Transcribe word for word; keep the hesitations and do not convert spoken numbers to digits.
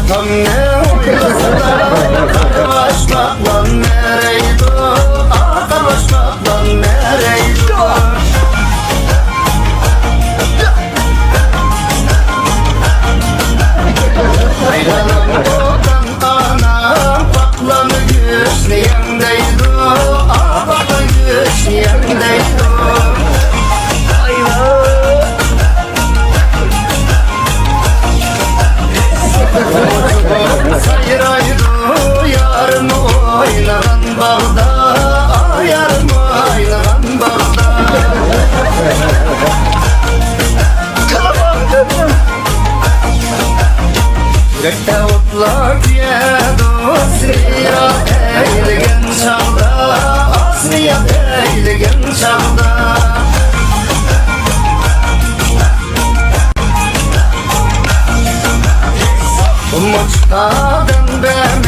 تامنى ئويلىسىلا، قارۋاشقاقلار مەرەيدۇ، ئا، قارۋاشقاقلار مەرەيدۇ. ئايلانامدۇ تاڭ ئانام، پاقلان گۆشنى يەڭ دەيدۇ، ئا، پاقلان گۆشنى يەڭ دەيدۇ. سايرايدۇ يارىم ئوينىغان باغدا، ئا، يارىم ئوينىغان باغدا. يۈرەكتە ئوتلار كۆيىدۇ، سېنى ياد ئەيلىگەن چاغدا، ئا، سېنى ياد ئەيلىگەن چاغدا. ئۇمۇچقا دەم بەرمە.